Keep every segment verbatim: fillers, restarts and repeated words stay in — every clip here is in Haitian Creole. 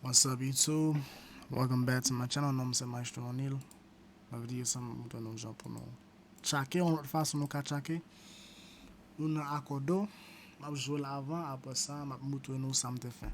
What's up YouTube? Welcome back to my channel. Non m se Maestro O'Neal. Nan videyo sa m montre nou jan pou nou tchake, yon lòt fason nou ka tchake. Nou nan akò do, m ap jwe l avan, apre sa m ap montre nou sa m te fè.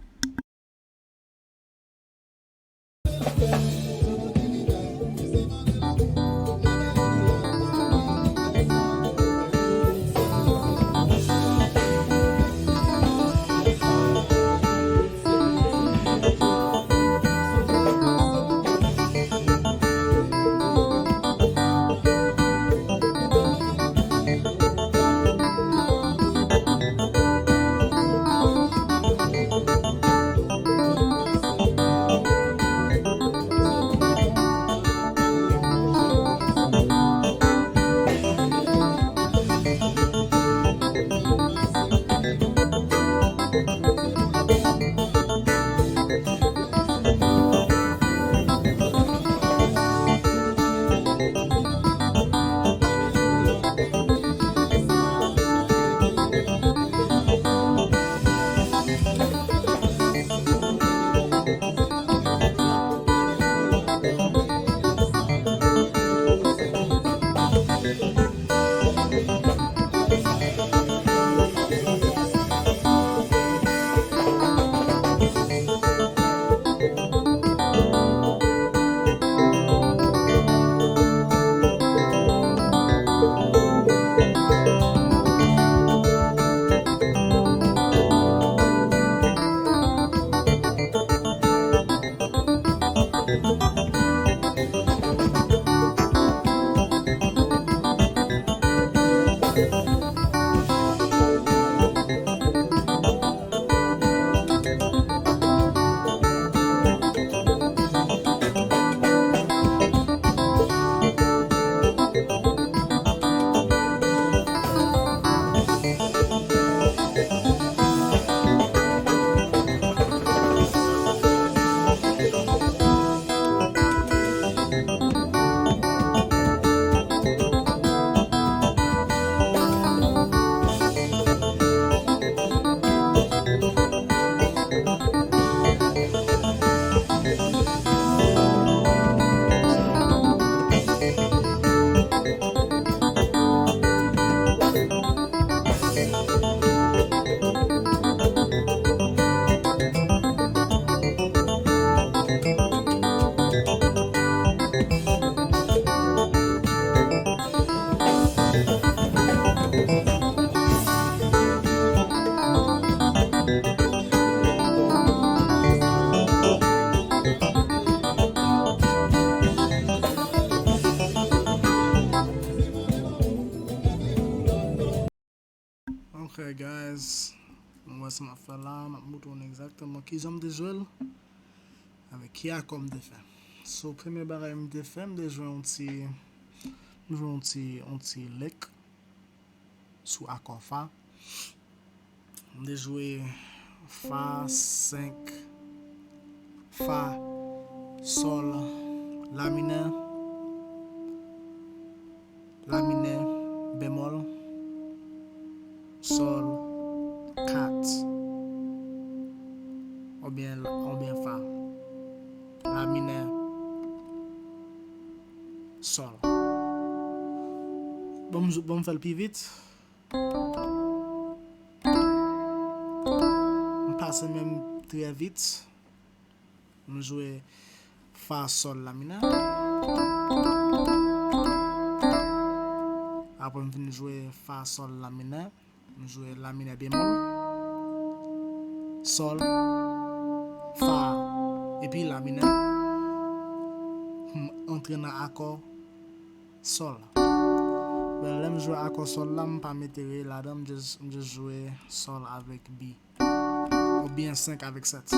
Ok, guys. Nou wè sa m ap fè la. M ap montre nou egzakteman kijan m te jwe l. Avèk ki akò m te fè. So, premye bagay m te fè, m te jwe yon ti, m jwe yon ti, yon ti lick sou akò fa. M te jwe fa senk, fa, sòl, la minè, la minè, bemòl, sòl, kat, oubyen, oubyen fa, la minè, sòl. Bon, m, bon, m fè l pi vit. M pase menm trè vit. M jwe fa sòl la minè. Apre m vin jwe fa sòl la minè. M jwe la minè bemòl. Sòl. Fa. Epi la minè. M antre nan akò sòl. Bon, lè m jwe akò sòl la, m pa mete re ladan, m just, m just jwe sòl avèk bi. Oubyen senk avèk sèt.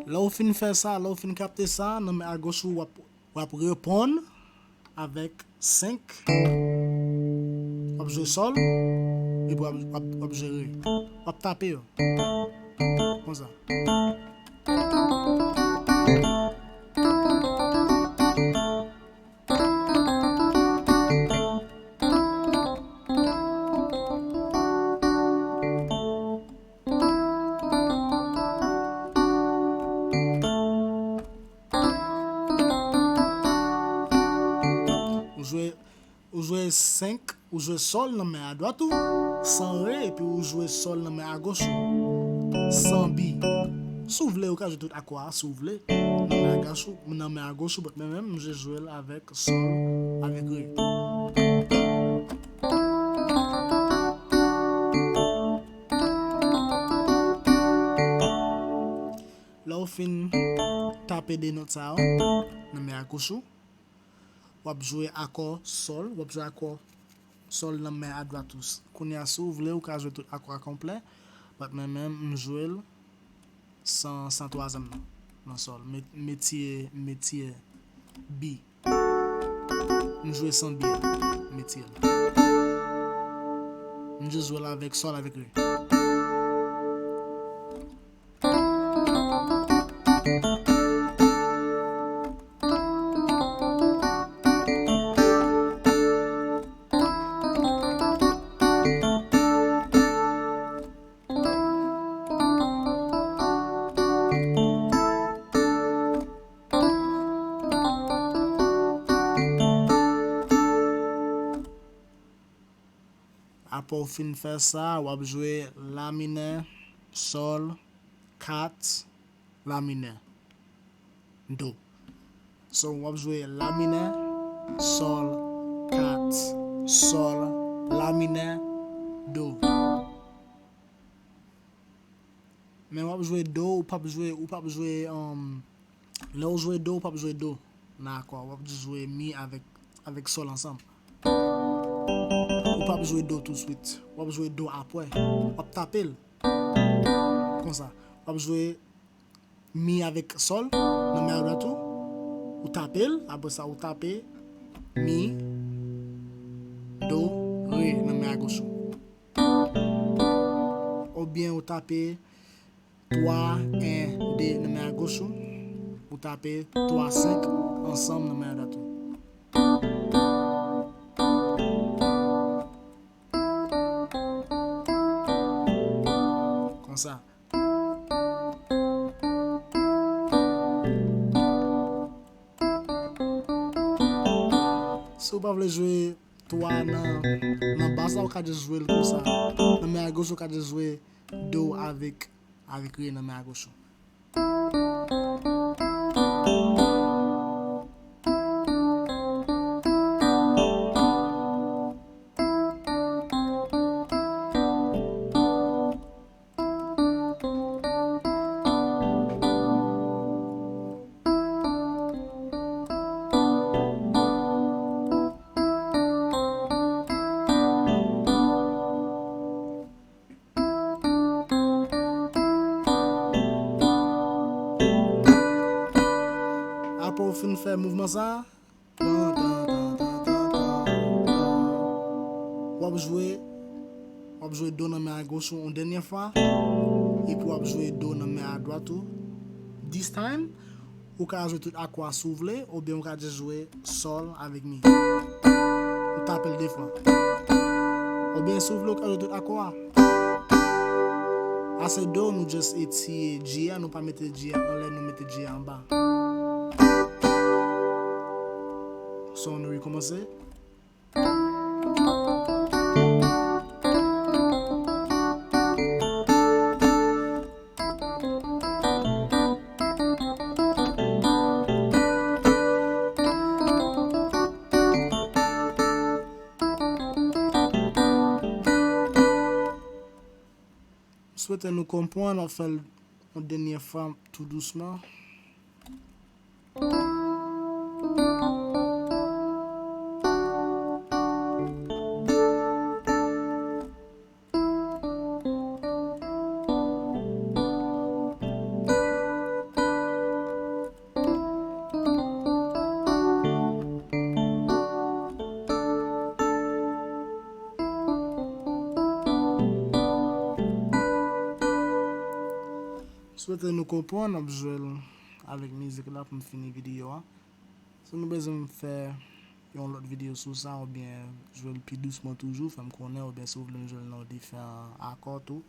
Lè w fin fè sa, lè w fin kapte sa, nan men agoch ou, w ap W ap reponn avèk senk. W ap jwe sòl. Epi w ap, w ap, w ap jwe re. W ap tape yo. Konsa. Jwe senk, ou jwe sòl nan men adwat ou, san re, epi ou jwe sòl nan men agoch ou, san bi. Si w vle, ou ka jwe tout akò a, si w vle, nan men agoch ou, nan men agoch ou, but mwen menm, m jwe, jwe l avèk sòl, avèk re. Lè w fin tape de nòt sa yo nan men agoch ou, w ap jwe akò sòl, w ap jwe akò sòl nan men adwat ou. Kounye a, si w vle, ou ka jwe tout akò a konplè, but mwen menm, m jwe l san, san twazyèm nan, nan sòl. M, m retire, m retire bi. M jwe san bi a, m retire l. M jis jwe l avèk sòl, avèk re. Apre w fin fè sa, w ap jwe la minè, sòl, kat, la minè, do. So, w ap jwe la minè, sòl, kat, sòl, la minè, do. Men w ap jwe do, ou p ap jwe, ou p ap jwe, um, lè w jwe do, ou p ap jwe do nan akò. W ap jis jwe mi avèk, avèk sòl ansanm. Ou p ap jwe do touswit. W ap jwe do apre. W ap tape l. Konsa. W ap jwe mi avèk sòl nan men adwat ou. Ou tape l. Apre sa, ou tape mi, do, re nan men agoch ou. Oubyen ou tape twa, en, de nan men agoch ou. Ou tape twa, senk ansanm nan men adwat ou. Konsa. Si w pa vle jwe twa nan, nan bas la, ou ka jis jwe l konsa. Nan men agoch, ou ka jis jwe do avèk, avèk re nan men agoch ou. Apre w fin fè mouvman sa, w ap jwe, w ap jwe do nan men agoch ou yon dènyè fwa, epi w ap jwe do nan men adwat ou. This time, ou ka jwe tout akò a si w vle, oubyen ou ka jis jwe sòl avèk mi. Ou tape l de fwa. Oubyen si w vle, ou ka jwe tout akò a. Ase do, nou jis retire G a, nou pa mete G a anlè, nou mete G a anba. So, nou rekòmanse. M swete nou konprann, w ap fè l yon dènyè fwa tou dousman. Swete nou konprann, n ap jwe l avèk mizik la pou m fini videyo a. Si nou bezwen m fè yon lòt videyo sou sa, oubyen jwe l pi dousman toujou, fè m konnen, oubyen si w vle m jwe l nan diferan akò tou,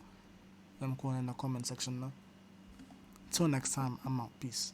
fè m konnen nan comment section nan. Till next time, I'm out. Peace.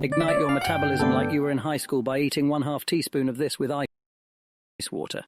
Ignite your metabolism like you were in high school by eating one half teaspoon of this with ice water.